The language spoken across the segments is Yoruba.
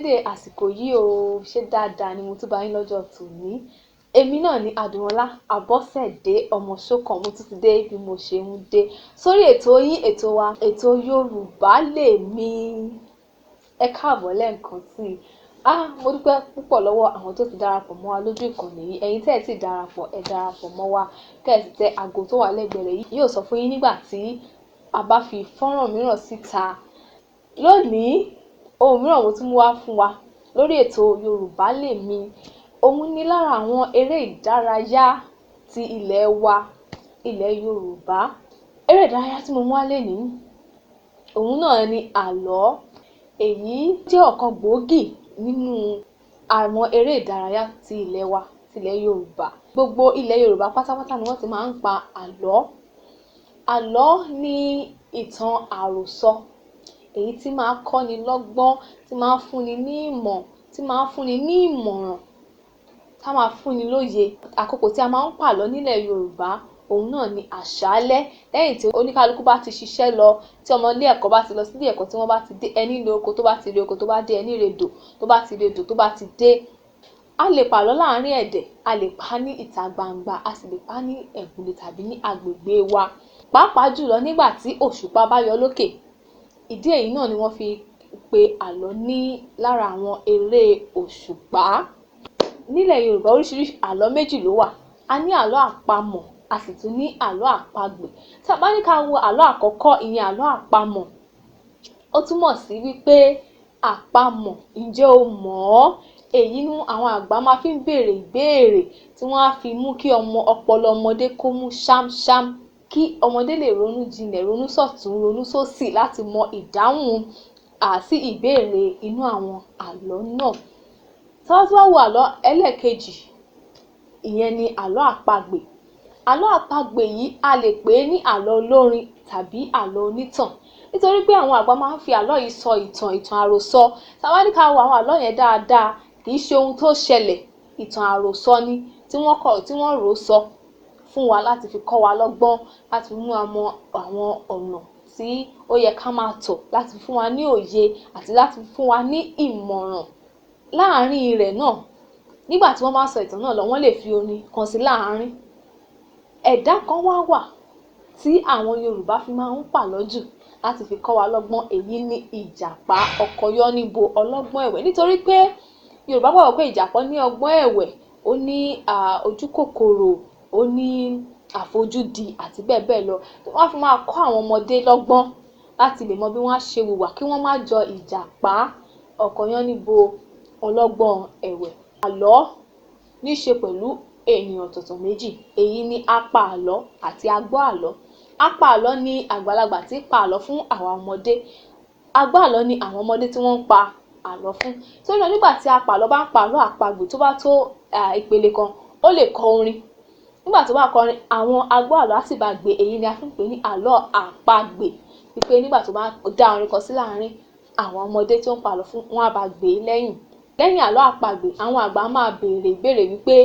Dédé àsìkò yìí o. Ṣé dáadáa ni mo tún bá yín lọ́jọ́ tòní? Èmi náà ni Àdùnọlá Àbọ́sẹ̀dé ọmọ Ṣókan. Mo tún ti dé bí mo ṣe ń dé sórí ètò yín, ètò wa, ètò Yorùbá Lèmi. Ẹ káàbọ̀ lẹ́ẹ̀kan sí i. Ah, mo dúpẹ́ púpọ̀ lọ́wọ́ àwọn tó ti darapọ̀ mọ́ wa lójú ìkànnì yìí. Ẹ̀yin tẹ́ ẹ ti darapọ̀, ẹ darapọ̀ mọ́ wa, kẹ́ ẹ sì tẹ àgò tó wà lẹ́gbẹ̀ẹ́ rẹ̀ yìí, yóò sọ fún yín nígbà tí a bá fi fọ́nrán mìíràn síta. Lónìí, ohun mìíràn mo tún mú wá fún wa lórí ètò Yorùbá Lèmi. Òun ni lára àwọn eré ìdárayá ti ilẹ̀ wa, ilẹ̀ Yorùbá. Eré ìdárayá tí mo mú wá lénìí, òun náà ni àlọ́. Èyí jẹ́ ọ̀kan gbòógì nínú àwọn eré ìdárayá ti ilẹ̀ wa, ti ilẹ̀ Yorùbá. Gbogbo ilẹ̀ Yorùbá pátápátá ni wọ́n ti máa ń pa àlọ́. Àlọ́ ní ìtàn àròsọ, èyí tí máa ń kọ́ni lọ́gbọ́n, tí máa ń fúnni ní ìmọ̀, tí máa ń fúnni ní ìmọ̀ràn, tá máa fúnni lóye. Àkókò tí a máa ń pàlọ́ nílẹ̀ Yorùbá, òun náà ni àṣálẹ́. Lẹ́yìn tí oníkálukú bá ti ṣiṣẹ́ lọ, tí ọmọ ilé ẹ̀kọ́ bá ti lọ sílé ẹ̀kọ́, tí wọ́n bá ti dé, ẹni lọ oko tó bá ti re oko tó bá dé, ẹni redò tó bá ti redò tó bá ti dé. A lè pàlọ́ láàárín ẹ̀dẹ̀, a lè pa ní ìta gbangba, a sì lè pa ní ẹ̀kùlé tàbí ní agbègbè wa. Pàápàá jùlọ nígbà tí òṣùpá bá yọ lókè. Ìdí èyí náà ni wọ́n fi pe àlọ́ ní lára àwọn eré òṣùpá. Nílẹ̀ Yorùbá, oríṣiríṣi àlọ́ méjì ló wà. A ní àlọ́ àpamọ̀, a sì tún ní àlọ́ àpagbè. Tí a bá ní ká wo àlọ́ àkọ́kọ́, ìyẹn àlọ́ àpamọ̀, ó túmọ̀ sí wípé àpamọ̀, ǹjẹ́ o mọ̀ ọ́? Èyí ni àwọn àgbà máa fi ń béèrè ìbéèrè tí wọ́n á fi mú kí ọmọ ọpọlọ ọmọdé kó mú ṣámṣám, kí ọmọdé lè ronú jinlẹ̀, ronú sọ̀tún, ronú sósì láti mọ ìdáhùn sí ìbéèrè inú àwọn àlọ́ náà. Tí a bá tún wá wo àlọ́ ẹlẹ́ẹ̀kejì, ìyẹn ni àlọ́ àpagbè. Àlọ́ àpagbè yìí, a lè pè é ní àlọ́ olórin tàbí àlọ́ onítàn. Nítorí pé àwọn àgbà máa ń fi àlọ́ yìí sọ ìtàn, ìtàn àròsọ. Tí a bá ní ká wo àwọn àlọ́ yẹn dáadáa, kì í ṣe ohun tó ṣẹlẹ̀, ìtàn àròsọ ni tí wọ́n kọ̀, tí wọ́n rò sọ fún wa láti fi kọ́ wa lọ́gbọ́n, láti mú wa mọ àwọn ọ̀nà tí ó yẹ ká máa tọ̀, láti fún wa ní òye àti láti fún wa ní ìmọ̀ràn. Láàárín rẹ̀ náà, nígbà tí wọ́n bá ń sọ ìtàn náà lọ, wọ́n lè fi orin kan sí láàárín. Ẹ̀dá kan wá wà tí àwọn Yorùbá fi máa ń pàlọ́ jù láti fi kọ́ wa lọ́gbọ́n. Èyí ni ìjàpá ọkọ Yánníbo ọlọ́gbọ́n ẹ̀wẹ̀. Nítorí pé Yorùbá gbàgbọ́ pé ìjàpá ní ọgbọ́n ẹ̀wẹ̀, ó ní ojú kòkòrò, ó ní àfojúdi àti bẹ́ẹ̀ bẹ́ẹ̀ lọ. Wọ́n á fi máa kọ́ àwọn ọmọdé lọ́gbọ́n láti lè mọ bí wọ́n á ṣe hùwà kí wọ́n má jọ ìjàpá ọkọ Yánníbo ọlọ́gbọ́n ẹ̀wẹ̀. Àlọ́ ní í ṣe pẹ̀lú ènìyàn ọ̀tọ̀ọ̀tọ̀ méjì. Èyí ni apa àlọ́ àti agbọ́ àlọ́. Apa àlọ́ ni àgbàlagbà tí ń pa àlọ́ fún àwa ọmọdé. Agbọ́ àlọ́ ni àwọn ọmọdé tí wọ́n ń pa àlọ́ fún. Torí náà, nígbà tí apa àlọ́ bá ń pa àlọ́ àpagbè, tó bá tó ìpele kan, ó lè kọ orin. Nígbà tó bá kọrin, àwọn agbọ́ àlọ́ á sì bá gbé. Èyí ni a fi ń pè ní àlọ́ àpagbè. Wípé nígbà tó bá dá orin kan sí láàárín, àwọn ọmọdé tí ó ń pa àlọ́ fún, wọ́n á bá gbé lẹ́yìn. Lẹ́yìn àlọ́ àpagbè, àwọn àgbà máa béèrè ìbéèrè wípé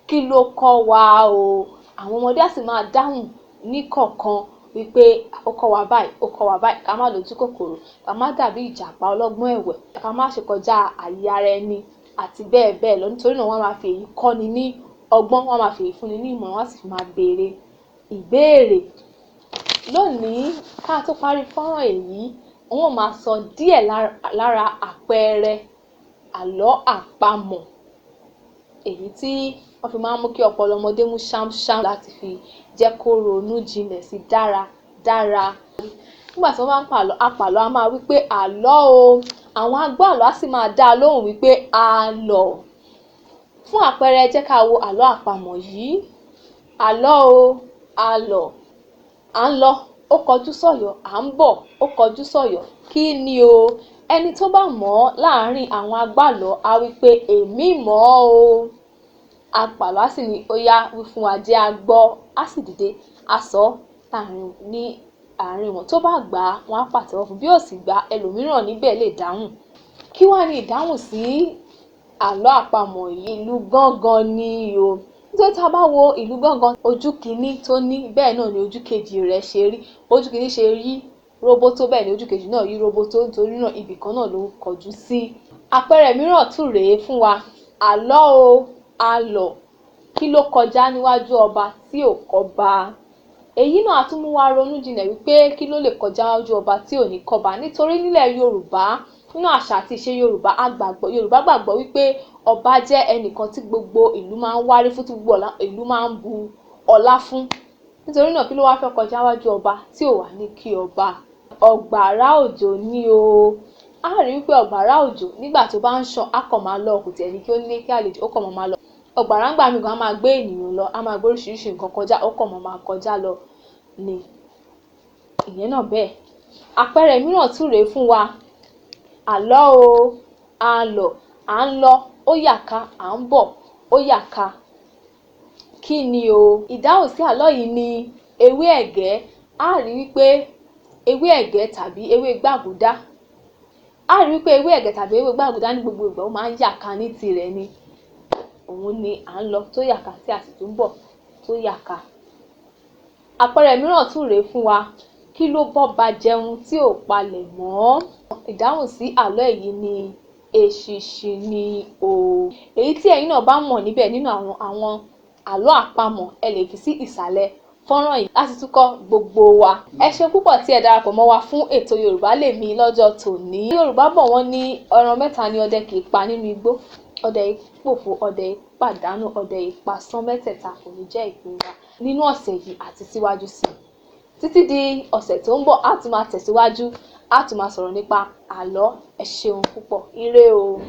kí ló kọ́ wa o? Àwọn ọmọdé á sì máa dáhùn ní kọ̀ọ̀kan wípé ó kọ́ wa báyìí, ó kọ́ wa báyìí, ká má lójú kòkòrò, ká má dàbí ìjàpá ọlọ́gbọ́n ẹ̀wẹ̀, ká má ṣe kọjá àyè ara ẹni àti bẹ́ẹ̀ bẹ́ẹ̀ lọ. Nítorí náà, wọ́n máa fi èyí kọ́ni ní ọgbọ́n, wọ́n máa fi èyí fúnni ní ìmọ̀ràn, wọ́n á sì fi máa béèrè ìbéèrè. Lónìí, ká tó parí fọ́nrán èyí, n ó máa sọ díẹ̀ lára àpẹẹrẹ àlọ́ àpamọ̀, èyí tí wọ́n fi máa ń mú kí ọpọlọ ọmọdé mú ṣámṣám láti fi jẹ́ kó ronú jinlẹ̀ sí dára dára. Nígbà tí wọ́n bá ń pàlọ́, apàlọ́ á máa wí pé àlọ́ o, àwọn agbọ́ àlọ́ á sì máa dá a lóhùn wípé àlọ́. Fún àpẹẹrẹ, jẹ́ ká wo àlọ́ àpamọ̀ yìí. Àlọ́ o, àlọ́. À ń lọ, ó kọjú sọ̀yọ́, à ń bọ̀, ó kọjú sọ̀yọ́. Kí ni o? Ẹni tó bá mọ̀ ọ́ láàárín àwọn agbálọ̀ á wí pé èmi mọ̀ ọ́ o. Apàlọ́ á sì ní ó yá, wí fún wa jẹ́ a gbọ́, á sì dìde, á sọ láàárín ní àárín wọn. Tó bá gbà á, wọ́n á pàtẹ́wọ́ fún un. Bí ò sì gbà á, ẹlòmíràn níbẹ̀ lè dáhùn. Kí wá ní ìdáhùn sí àlọ́ àpamọ̀ yìí? Ìlú gángan ni o. Nítorí tí a bá wo ìlú gángan, ojú kìíní tó ní bẹ́ẹ̀ náà ni ojú kejì rẹ̀ ṣe rí. Ojú kìíní ṣe rí róbótó, bẹ́ẹ̀ ni ojú kejì náà rí róbótó. Nítorí náà, ibì kan náà ló ń kọjú sí. Àpẹẹrẹ mìíràn tún rèé fún wa. Àlọ́ o, àlọ̀, kí ló kọjá níwájú ọba tí ò kọ́ba? Èyí náà á tún mú wa ronú jinlẹ̀ wípé kí ló lè kọjá níwájú ọba tí ò ní kọ́ba? Nítorí nílẹ̀ Yorùbá, nínú àṣà àti ìṣe Yorùbá, a gbàgbọ́, Yorùbá gbàgbọ́ wípé ọba jẹ́ ẹnìkan tí gbogbo ìlú máa ń wárí fún, tí gbogbo ìlú máa ń bu ọlá fún. Nítorí náà, kí ló wá fẹ́ kọjá níwájú ọba tí ò wá ní kí ọba? Ọ̀gbàrá òjò ni o. A rí wípé ọ̀gbàrá òjò nígbà tó bá ń ṣàn, á kàn máa lọ, kò tiẹ̀ ní kí ó ní kí àlejò, ó kàn máa lọ. Ọ̀gbàrá ńgbà míì gan, á máa gbé ènìyàn lọ, á máa gbé oríṣiríṣi nǹkan kọjá, ó kàn máa kọjá lọ ni. Ìyẹn náà bẹ́ẹ̀. Àpẹẹrẹ mìíràn tún rèé fún wa. Àlọ́ o, àlọ̀, à ń lọ, ó yàka, à ń bọ̀, ó yàka. Kí ni o? Ìdáhùn sí àlọ́ yìí ni ewé ẹ̀gẹ́. A rí wípé ewé ẹ̀gẹ́ tàbí ewé gbàgúdá. A rí wípé ewé ẹ̀gẹ́ tàbí ewé gbàgúdá ní gbogbo ìgbà ó máa ń yàka ní tirẹ̀ ni. Òun ni à ń lọ tó yàka tí a sì tún bọ̀ tó yàka. Àpẹẹrẹ mìíràn tún rèé fún wa. Kí ló bọ́ba jẹun tí ò palẹ̀ mọ́? Ìdáhùn sí àlọ́ yìí ni eṣinṣin ni o. Èyí tí ẹ̀yin náà bá mọ̀ níbẹ̀ nínú àwọn àlọ́ àpamọ̀, ẹ lè fi sí ìsàlẹ̀ fọ́nrán yìí láti tún kọ́ gbogbo wa. Ẹ ṣé púpọ̀ tí ẹ darapọ̀ mọ́ wa fún ètò Yorùbá Lèmi lọ́jọ́ tòní. Yorùbá bọ̀ wọ́n ní ẹran mẹ́ta ni ọdẹ kì í pa nínú igbó. Ọdẹ ìpòfo, ọdẹ ìpàdánù, ọdẹ ìpasán, mẹ́tẹ̀ẹ̀ta kò ní jẹ́ ìpín wa nínú ọ̀sẹ̀ yìí àti síwájú sí i. Títí di ọ̀sẹ̀ tó ń bọ̀, á tún máa tẹ̀síwájú, á tún máa sọ̀rọ̀ nípa àlọ́. Ẹ ṣeun púpọ̀. Ire o.